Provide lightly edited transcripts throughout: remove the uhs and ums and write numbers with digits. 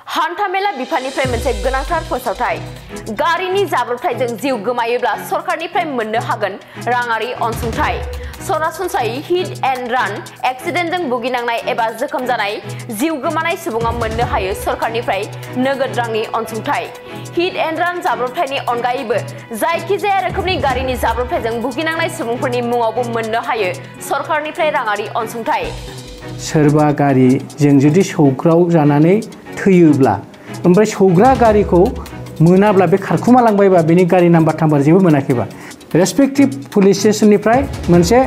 हान्थामेला बिफाननिफ्राय मोनसे गोनांथार फोसावथाय गारिनि जाब्रबथायजों जिउ गोमायोब्ला सरकारनिफ्राय मोननो हागोन राङारि अनसुंथाइ सरासनस्रायै हिट एन्ड रान एक्सिडेन्टजों भुगिनांनाय एबा जोखोम जानाय जिउ गोमानाय सुबुङा मोननो हायो सरकारनिफ्राय नोगोद रांनि अनसुंथाइ हिट एन्ड रान जाब्रबथायनि अनगायैबो जायखिजाया रोखोमनि गारिनि जाब्रबथायजों भुगिनांनाय सुबुंफोरनि मुङावबो मोननो हायो सरकारनिफ्राय राङारि अनसुंथाइ सोरबा गारिजों जुदि सौग्राव जानानै थैयोब्ला ओमफ्राय सौग्रा गारिखौ मोनाब्ला बे खारखुमालांबायबा बेनि गारि नाम्बार थाम्बार जेबो मोनाखैबा रेसपेक्टिभ पुलिस स्टेशननिफ्राय मोनसे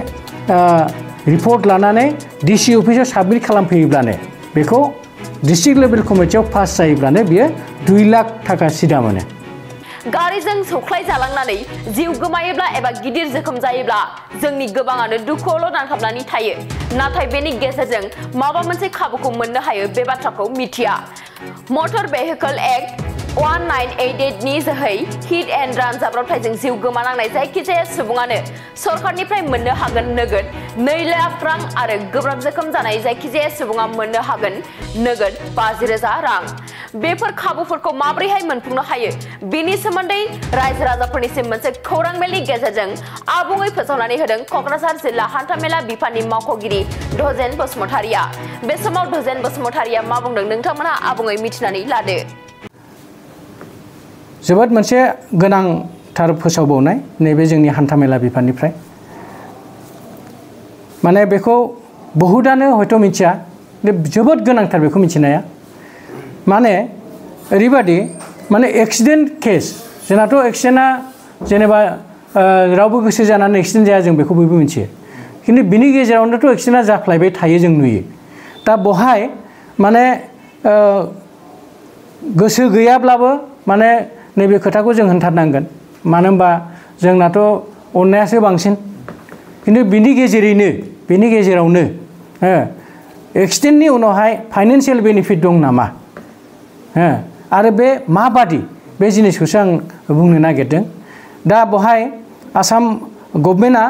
रिपर्ट लानानै डिसि अफिसाव साबमिट खालामफैयोब्लानो बेखौ डिस्ट्रिक्ट लेभेल कमिटियाव पास जायोब्लानो बियो 2 लाख थाखा सिदा मोनो गारिजों सौख्लाय जालांनानै जिउ गोमायोब्ला एबा गिदिर जोखोम जायोब्ला जोंनि गोबाङानो दुखुआवल' नांथाबनानै थायो नाथाय बेनि गेजेरजों माबा मोनसे खाबुखौ मोननो हायो बे बाथ्राखौ मिथिया मटर भेहिकल एक्ट 1988 नि जोहै हिट एन्ड रान जाब्रबथायजों जिउ गोमानांनाय जायखिजाया सुबुङानो सरकारनिफ्राय मोननो हागोन नोगोद 2 लाख रां आरो गोब्राब जोखोम जानाय जायखिजाया सुबुङा मोननो हागोन नोगोद 50,000 रां बेफोर खाबुफोरखौ माबोरैहाय मोनफुंनो हायो बेनि सोमोन्दै रायजो राजाफोरनिसिम मोनसे खौरां मेलनि गेजेरजों आबुङै फोसावनानै होदों क'क्राझार जिल्ला हान्थामेला बिफाननि मावख'गिरि धजेन बसुमतारिया बे समाव धजेन बसुमतारिया मा बुंदों नोंथांमोनहा आबुङै मिथिनानै लादो जोबोद मोनसे गोनांथार फोसावबावनाय नैबे जोंनि हान्थामेला बिफाननिफ्राय माने बेखौ बहुदानो हयथ' मिथिया जोबोद गोनांथार बेखौ मिथिनाया माने ओरैबादि माने एक्सिडेन्ट केस जोंनाथ' एक्सिडेन्टआ जेनेबा रावबो गोसो जानानै एक्सिडेन्ट जाया जों बेखौ बयबो मिथियो खिन्थु बिनि गेजेरावनोथ' एक्सिडेन्टआ जाफ्लायबाय थायो जों नुयो दा बहाय माने गोसो गैयाब्लाबो माने नैबे खोथाखौ जों होनथारनांगोन मानो होनबा जोंनाथ' अननायासो बांसिन खिन्थु बिनि गेजेरावनो एक्सिडेन्टनि उनावहाय फाइनान्सियेल बेनिफिट दं नामा आरो बे माबादि बे जिनिसखौसो आं बुंनो नागिरदों दा बहाय आसाम गभर्नमेन्टआ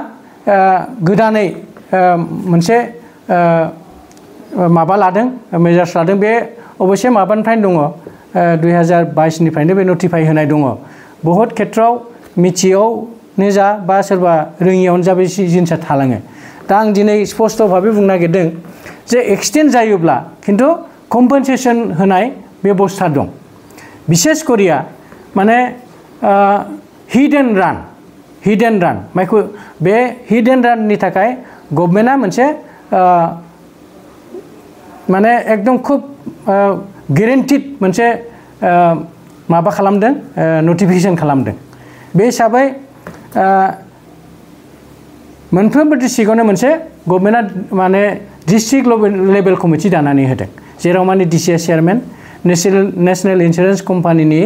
गोदानै मोनसे माबा लादों मेजार्स लादों बे अबयसे माबानिफ्रायनो दङ 2022 निफ्रायनो बे नटिफाइ होनाय दङ बहुत खेथ्रआव मिथियावनो जा बा सोरबा रोङियावनो जा बे जिनिसा थालाङो दा आं दिनै स्पष्ट भाबै बुंनो नागिरदों जे एक्सिडेन्ट जायोब्ला खिन्थु कम्पेनसेसन होनाय बेबस्था दं बिसेस करिया माने हिट एन्ड रान माइखौ बे हिट एन्ड राननि थाखाय गभर्नमेन्टआ मोनसे माने एकदम खुब गेरेन्टिड मोनसे माबा खालामदों नटिफिकेसन खालामदों बे हिसाबै मोनफ्रोमबो डिस्ट्रिक्टआवनो मोनसे गभर्नमेन्टआ माने डिस्ट्रिक्ट लेभेल कमिटि दानानै होदों जेराव माने डिसिएस चेयारमेन नेशनेल इन्सुरेन्स कम्पानिनि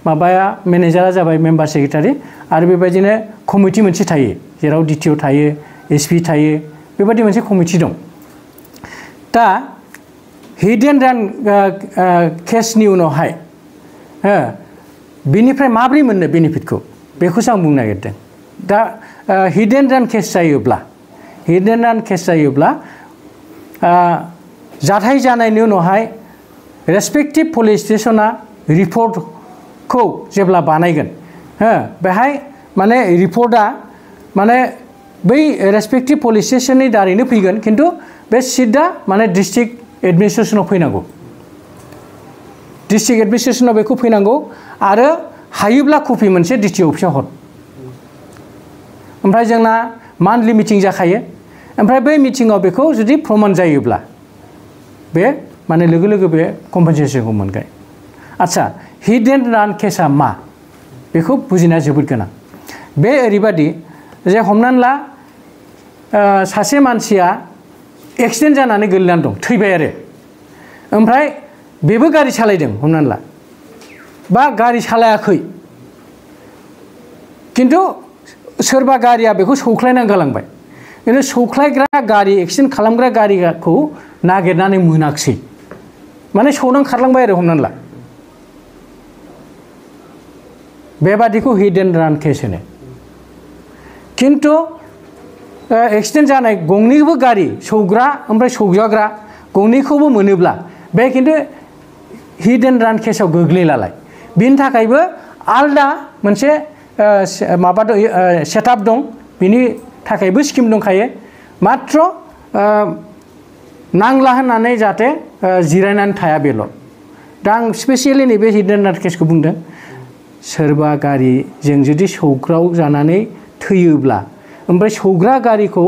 माबाया मेनेजारा जाबाय मेम्बार सेक्रेटारि आरो बेबायदिनो कमिटि मोनसे थायो जेराव डिटिअ थायो एसपि थायो बेबायदि मोनसे कमिटि दं दा हिट एन्ड रान केसनि उनावहाय बेनिफ्राय माब्रै मोननो बेनिफिटखौ बेखौसो आं बुंनो नागिरदों दा हिट एन्ड रान केस जायोब्ला जाथाय जानायनि उनावहाय रेसपेक्टिभ पुलिस स्टेशना रिपर्टखौ जेब्ला बानायगोन बेहाय माने रिपर्टआ माने बै रेसपेक्टिभ पुलिस स्टेशननि दारैनो फैगोन खिन्थु बे सिदा माने डिस्ट्रिक्ट एडमिनिस्ट्रेसनाव फैनांगौ डिस्ट्रिक्ट एडमिनिस्ट्रेसनाव बेखौ फैनांगौ आरो हायोब्ला कपि मोनसे डिटिअ अफिसाव हर ओमफ्राय जोंना मान्थलि मिटिं जाखायो ओमफ्राय बै मिटिङाव बेखौ जुदि प्रमान जायोब्ला बे माने लोगो लोगो बे कम्पेनसेसनखौ मोनगोन आच्छा हिट एन्ड रान केसा मा बेखौ बुजिनाया जोबोद गोनां बे ओरैबादि जे हमनानै ला सासे मानसिया एक्सिडेन्ट जानानै गोलैनानै दं थैबाय आरो ओमफ्राय बेबो गारि सालायदों हमनानै ला बा गारि सालायाखै खिन्थु सोरबा गारिया बेखौ सौख्लायनानै गालांबाय खिन्थु सौख्लायग्रा गारि एक्सिडेन्ट खालामग्रा गारिखौ नागिरनानै मोनाखिसै माने सौनानै खारलांबाय आरो हमनानै ला बेबादिखौ हिट एन्ड रान केस होनो खिन्थु एक्सिडेन्ट जानाय गंनैबो गारि सौग्रा ओमफ्राय सौजाग्रा गंनैखौबो मोनोब्ला बे खिन्थु हिट एन्ड रान केसाव गोग्लैलालाय बिनि थाखायबो आलदा मोनसे माबा सेटआप दं बिनि थाखायबो स्किम दंखायो मात्र नांला होननानै जाहाथे जिरायनानै थाया बेल' दा आं स्पेसियेलि नैबे हिट एन्ड रान केसखौ बुंदों सोरबा गारिजों जुदि सौग्राव जानानै थैयोब्ला ओमफ्राय सौग्रा गारिखौ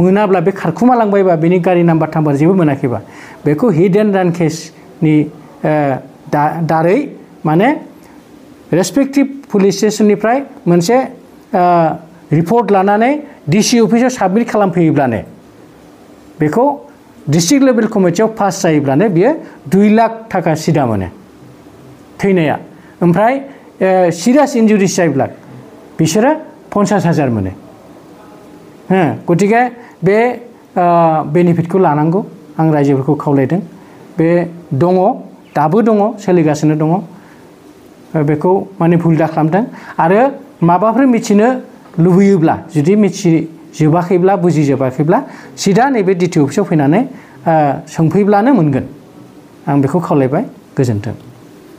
मोनाब्ला बे खारखुमालांबायबा बेनि गारि नाम्बार थाम्बार जेबो मोनाखैबा बेखौ हिट एन्ड रान केसनि दारै माने रेसपेक्टिभ पुलिस स्टेशननिफ्राय मोनसे रिपर्ट लानानै डिसि अफिसाव साबमिट खालामफैयोब्लानो बेखौ डिस्ट्रिक्ट लेभेल कमिटियाव पास जायोब्लानो बियो 2 लाख थाखा सिदा मोनो थैनाया ओमफ्राय सिरियास इन्जुरिस जायोब्ला बिसोरो 50,000 मोनो गतिके बे बेनिफिटखौ लानांगौ आं रायजोफोरखौ खावलायदों बे दङ दाबो दङ सोलिगासिनो दङ बेखौ माने भुल दा खालामदों आरो माबाफोर मिथिनो लुबैयोब्ला जुदि मिथिजोबाखैब्ला बुजिजोबाखैब्ला सिदा नैबे डिटि अफिसाव फैनानै सोंफैब्लानो मोनगोन आं बेखौ खावलायबाय गोजोन्थों